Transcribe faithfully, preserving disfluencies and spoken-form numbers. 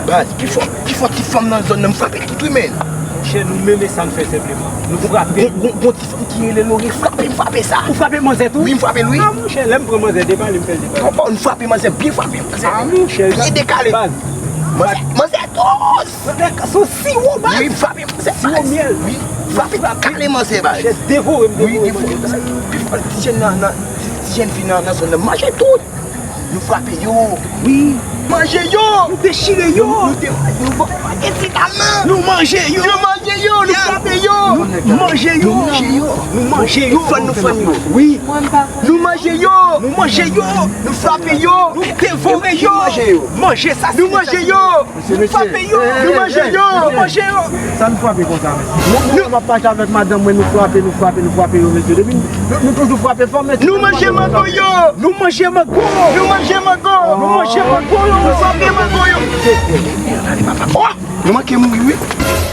Baz, pi fò, pi fò ti fanm nan zòn nan, m frape tout wi, men. Monchè, nou menm e sa n fè senpleman. Nou frape. Gon, gon, gon ti fanm ki rele Lori, frape, m frape sa. Ou frape manzè tou? Wi, m frape l, wi. Ah, monchè, lè m pran manzè, depale, m fè l depale. Papa, nou frape manzè, byen frape, manzè. Ah, monchè. Byen dekale. Baz. Manzè, manzè dous. Manzè, se yon siwo, baz. Wi, m frape manzè, baz. Siwo myèl. Wi, frape kale manzè, baz. Monchè, devore m, wi, devore m, devore manzè. Pi fò ti jèn nan, nan, ti, ti jèn fi nan, nan zòn nan, manje tout. Nou frape yo. Wi. Manje yo. Nou dechire yo. Nou, nou de-, nou ba yo pa gen ti dam nan. Nou manje yo. Nou manje yo. Nou frape yo. Nou manje yo. Nou manje yo. Nou manje yo. Nou fann, nou fann yo. Wi. Nou manje yo. Nou manje yo. Nou frape yo. Nou devore yo. Nou manje yo. Manje sa. Nou manje yo. Nou frape yo. Nou manje yo. Nou manje yo. Sa n frape konsa, men? Nou, nou, m ap pase avèk madanm mwen, nou frape, nou frape, nou frape yo, mesye. Depi nou, nou toujou frape fò, mesye. Nou manje mango yo. Nou manje mango. Nou manje mango. Nou manje mango yo. Nou frape mango yo. Oh! Nou manke mouri, wi.